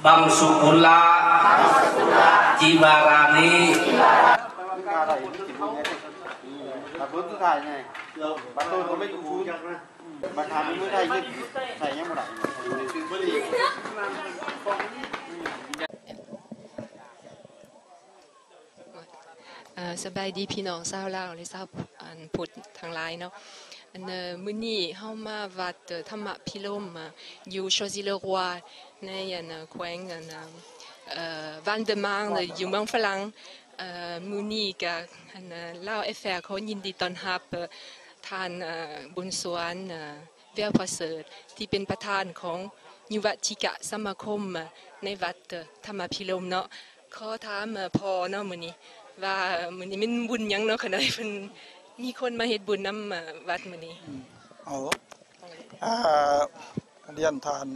Bang Sukula Jibarani. ເອີ ສະບາຍດີພີ່ນ້ອງຊາວລາວ ແລະ ຊາວ ອັນ ພຸດທັງຫຼາຍເນາະ. ອັນ ເອີ ມື້ນີ້ເຮົາມາວັດ ເອີ ທຳມະພິລົມ ຢູ່ Choisy-le-Roi ໃນ ອັນ ເອີ ແຂວງ ອັນ ເອີ Val-de-Marne ຢູ່ເມືອງຝຣັ່ງ. ເອີ ມື້ນີ້ກະ ອັນ ລາວ ເອັຟເອັມ ຂໍຍິນດີຕ້ອນຮັບ ເອີ ທ່ານ ເອີ ບຸນສວນ ເອີ ແວວປະເສີດ ທີ່ເປັນປະທານຂອງຍຸວະທິກະສະມາຄົມ ໃນວັດທຳມະພິລົມເນາະ. ຂໍຖາມພໍ່ເນາະ ມື້ນີ້ວ່າ ມື້ນີ້ແມ່ນບຸນຫຍັງເນາະ ຂະນ້ອຍ ເພິ່ນມີຄົນມາເຮັດບຸນນຳວັດມື້ນີ້? ເອົາ ອ່າ ຮຽນທ່ານ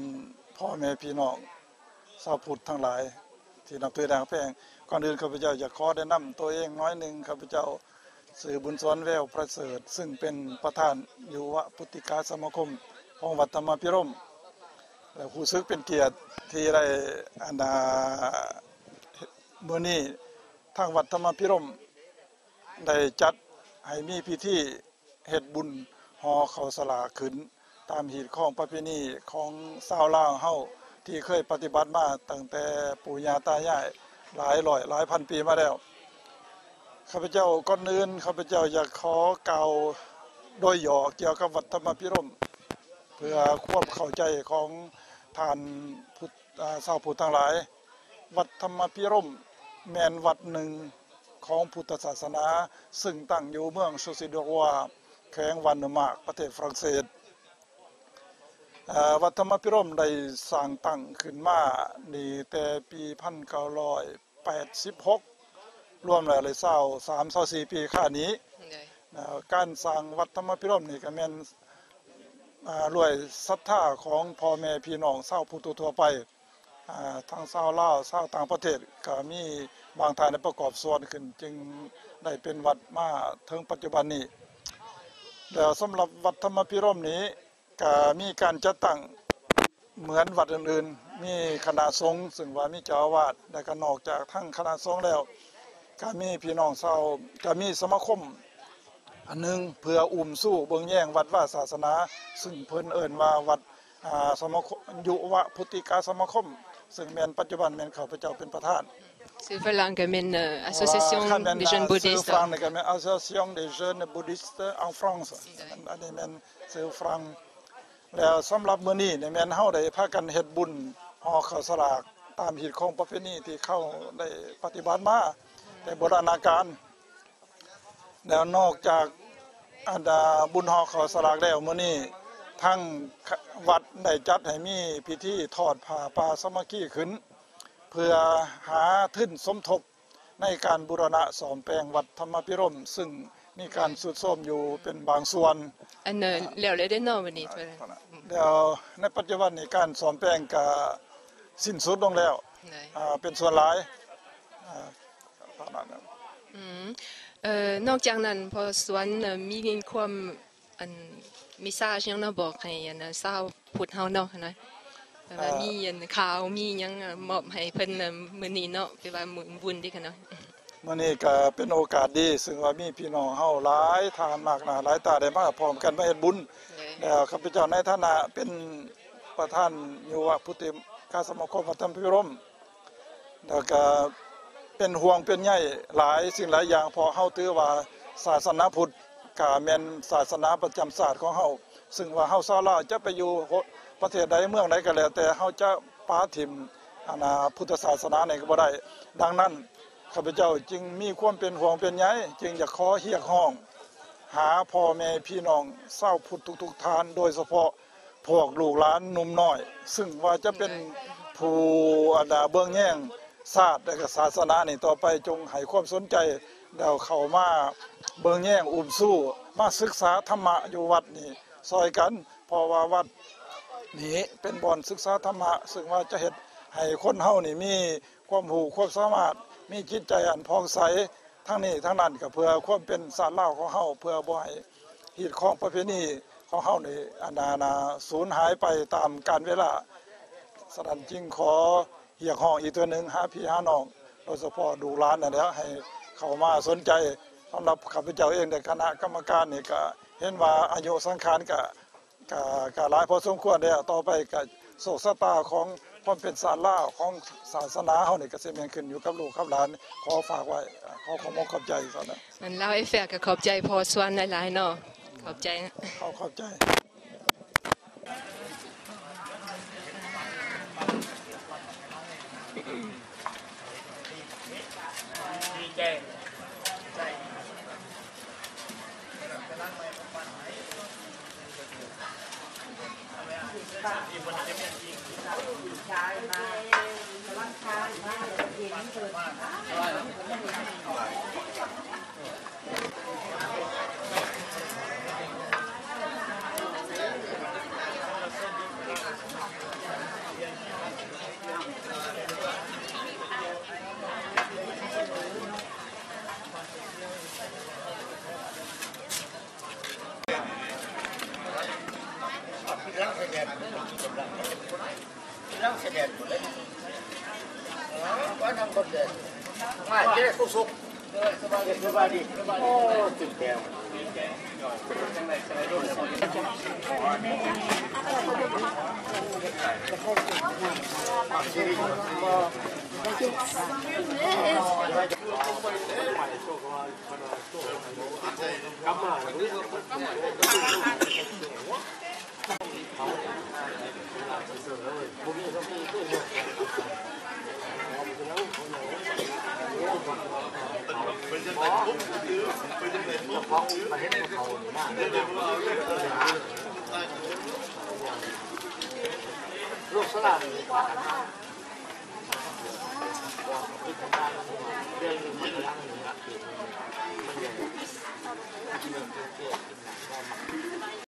ພໍ່ແມ່ພີ່ນ້ອງຊາວພຸດທັງຫຼາຍ ທີ່ນັບຖືແລະຮັກແພງ, ກ່ອນອື່ນຂ້າພະເຈົ້າຢາກຂໍແນະນຳຕົວເອງໜ້ອຍໜຶ່ງ. ຂ້າພະເຈົ້າຊື່ບຸນສວນ ແວວປະເສີດ ຊຶ່ງເປັນປະທານຍຸວະພຸດທິກາສະມາຄົມຂອງວັດທຳມະພິລົມ ແລະ ຮູ້ສຶກເປັນກຽດທີ່ໄດ້ ອັນ ອ່າ ມື້ນີ້ທາງວັດທຳມະພິລົມໄດ້ຈັດໃຫ້ມີພິທີ ເຮັດບຸນຫໍເຂົ້າສາລາຂຶ້ນ ຕາມຮີດຄອງປະເພນີຂອງຊາວລາວເຮົາ ທີ່ເຄີຍປະຕິບັດມາຕັ້ງແຕ່ປູ່ຍ່າຕາຍາຍຫຼາຍຮ້ອຍຫຼາຍພັນປີມາແລ້ວ. ຂ້າພະເຈົ້າ ກ່ອນອື່ນ ຂ້າພະເຈົ້າຢາກຂໍກ່າວໂດຍຫຍໍ້ກ່ຽວກັບວັດທຳມະພິລົມ ເພື່ອຄວາມເຂົ້າໃຈຂອງທ່ານ ອາ ຊາວພຸດທັງຫຼາຍ. ວັດທຳມະພິລົມແມ່ນວັດໜຶ່ງຂອງພຸດທະສາສະໜາ ຊຶ່ງຕັ້ງຢູ່ເມືອງ Choisy-le-Roi ແຂວງ Val-de-Marne ປະເທດຝຣັ່ງເສດ. ອາ ວັດທຳມະພິລົມໄດ້ສ້າງຕັ້ງຂຶ້ນມານີ້ແຕ່ປີພັນເກົ້າຮ້ອຍແປດສິບຫົກ ລວມແລ້ວໄດ້ຊາວສາມ ຊາວສີ່ປີຂ້ານີ້. ໂດຍ ອາ ການສ້າງວັດທຳມະພິລົມນີ້ກໍແມ່ນ ອາ ດ້ວຍສັດທາຂອງພໍ່ແມ່ພີ່ນ້ອງຊາວພຸດທົ່ວໆໄປ, ອາ ທັງຊາວລາວ ຊາວຕ່າງປະເທດ ກໍມີບາງທ່ານໄດ້ປະກອບສ່ວນຂຶ້ນ ຈຶ່ງໄດ້ເປັນວັດມາເຖິງປັດຈຸບັນນີ້. ແລ້ວສຳລັບວັດທຳມະພິລົມນີ້ ກະມີການຈັດຕັ້ງເໝືອນວັດອື່ນໆ, ມີຄະນະສົງ ຊຶ່ງວ່າມີເຈົ້າອາວາດ ແລະ ກະນອກຈາກທາງຄະນະສົງແລ້ວ ກະມີພີ່ນ້ອງຊາວ ກະມີສະມາຄົມອັນໜຶ່ງ ເພື່ອອຸ້ມຊູເບິ່ງແຍງວັດວາສາສະໜາ ຊຶ່ງເພິ່ນເອີ້ນວ່າວັດ ອາ ສະມາຄົມ ຍຸວະພຸດທິກາສະມາຄົມ ຊຶ່ງແມ່ນປັດຈຸບັນແມ່ນຂ້າພະເຈົ້າເປັນປະທານ. ຊື່ຝຣັ່ງກໍແມ່ນ ເອີ Association des Jeunes Bouddhistes. ຊື່ຝຣັ່ງນີ້ກໍແມ່ນ Association des Jeunes Bouddhistes en France. ອັນ ອັນນີ້ແມ່ນຊື່ຝຣັ່ງ. ແລ້ວສຳລັບມື້ນີ້ນີ້ແມ່ນເຮົາໄດ້ພາກັນເຮັດບຸນຫໍ່ເຂົ້າສາລາກ ຕາມຮີດຄອງປະເພນີທີ່ເຂົາໄດ້ປະຕິບັດມາແຕ່ບູລານນາການ. ແລ້ວນອກຈາກ ອັນ ອາ ບຸນຫໍ່ເຂົ້າສາລາກແລ້ວ, ມື້ນີ້ທາງ ຄະ ວັດໄດ້ຈັດໃຫ້ມີພິທີທອດຜ້າປ່າສາມັກຄີຂຶ້ນ ເພື່ອຫາທຶນສົມທົບໃນການບູລະນະສ້ອມແປງວັດທຳມະພິລົມ ຊຶ່ງມີການຊຸດໂຊມຢູ່ເປັນບາງສ່ວນ. ອັນ ເອີ ແລ້ວແລ້ວເດ້ເນາະ ມື້ນີ້. ແລ້ວໃນປັດຈຸບັນນີ້ການສ້ອມແປງກະສິ້ນສຸດລົງແລ້ວ ໂດຍ ອາ ເປັນສ່ວນຫຼາຍ. ອາ ປະມານນັ້ນ. ອືມ ເອີ ນອກຈາກນັ້ນ ພໍ່ສວນ ເອີ ມີຄວາມ ອັນ message ຫຍັງເນາະ ບອກໃຫ້ ອັນ ຊາວພຸດເຮົາເນາະ ນະ ແບບວ່າ ເອີ ມີ ອັນ ຂ່າວ ມີຫຍັງ ເອີ ມອບໃຫ້ເພິ່ນ ເອີ ມື້ນີ້ເນາະ ແບບວ່າມື້ບຸນເດ້ ນະ. ມື້ນີ້ກະເປັນໂອກາດດີ ຊຶ່ງວ່າມີພີ່ນ້ອງເຮົາຫຼາຍທ່ານມາກໜ້າຫຼາຍຕາ ໄດ້ມາພ້ອມກັນມາເຮັດບຸນ. ໂດຍ ແລ້ວຂ້າພະເຈົ້າໃນຖານະເປັນປະທານຍຸວະພຸດທິກາສະມາຄົມວັດທຳມະພິລົມ ແລ້ວກະເປັນຫ່ວງເປັນໃຍຫຼາຍສິ່ງຫຼາຍຢ່າງ ເພາະເຮົາຖືວ່າສາສະໜາພຸດກະແມ່ນສາສະໜາປະຈຳຊາດຂອງເຮົາ, ຊຶ່ງວ່າເຮົາຊາວລາວຈະໄປຢູ່ປະເທດໃດເມືອງໃດກໍແລ້ວແຕ່ ເຮົາຈະປະຖິ້ມ ອັນ ນາ ພຸດທະສາສະໜານີ້ກໍບໍ່ໄດ້. ດັ່ງນັ້ນ ຂ້າພະເຈົ້າຈຶ່ງມີຄວາມເປັນຫ່ວງເປັນໃຍ, ຈຶ່ງຢາກຂໍຮຽກຮ້ອງຫາພໍ່ແມ່ພີ່ນ້ອງຊາວພຸດທຸກໆທ່ານ, ໂດຍສະເພາະ ພວກລູກຫຼານໜຸ່ມນ້ອຍ ຊຶ່ງວ່າຈະເປັນຜູ້ ອັນ ເບິ່ງແຍງຊາດ ແລະ ກະສາສະໜານີ້ຕໍ່ໄປ, ຈົ່ງໃຫ້ຄວາມສົນໃຈ ແລ້ວເຂົ້າມາເບິ່ງແຍງອຸ້ມຊູ ມາສຶກສາທຳມະຢູ່ວັດນີ້ຊ່ອຍກັນ, ເພາະວ່າວັດນີ້ເປັນບ່ອນສຶກສາທຳມະ ຊຶ່ງວ່າຈະເຮັດໃຫ້ຄົນເຮົານີ້ມີຄວາມຮູ້ຄວາມສາມາດ, ມີຈິດໃຈອັນຜ່ອງໃສ. ທັງນີ້ທັງນັ້ນກໍເພື່ອຄວາມເປັນຊາດລາວຂອງເຮົາ, ເພື່ອບໍ່ໃຫ້ຮີດຄອງປະເພນີຂອງເຮົານີ້ ອັນນາ ສູນຫາຍໄປຕາມການເວລາ. ສະນັ້ນຈຶ່ງຂໍ ຮຽກຮ້ອງອີກເທື່ອໜຶ່ງ ຫາພີ່ຫານ້ອງ ໂດຍສະເພາະລູກຫຼານນັ້ນແຫຼະ ໃຫ້ເຂົ້າມາສົນໃຈ. ສຳລັບຂ້າພະເຈົ້າເອງ ແລະ ຄະນະກຳມະການນີ້ ກະເຫັນວ່າອາຍຸສັງຂານກະ ກະ ກະຫຼາຍພໍສົມຄວນແລ້ວ. ຕໍ່ໄປກະໂຊກຊະຕາຂອງຄວາມເປັນຊາດລາວ ຂອງສາສະໜາເຮົານີ້ ກະຊິແມ່ນຂຶ້ນຢູ່ກັບລູກກັບຫຼານ. ຂໍຝາກໄວ້ ຂໍຂອບອົກຂອບໃຈສ່ຳນັ້ນ. ອັນລາວເອຟເອັມກະຂອບໃຈພໍ່ສວນຫຼາຍໆເນາະ. ຂອບໃຈ. ຂໍຂອບໃຈ. ລູກສະຫຼານ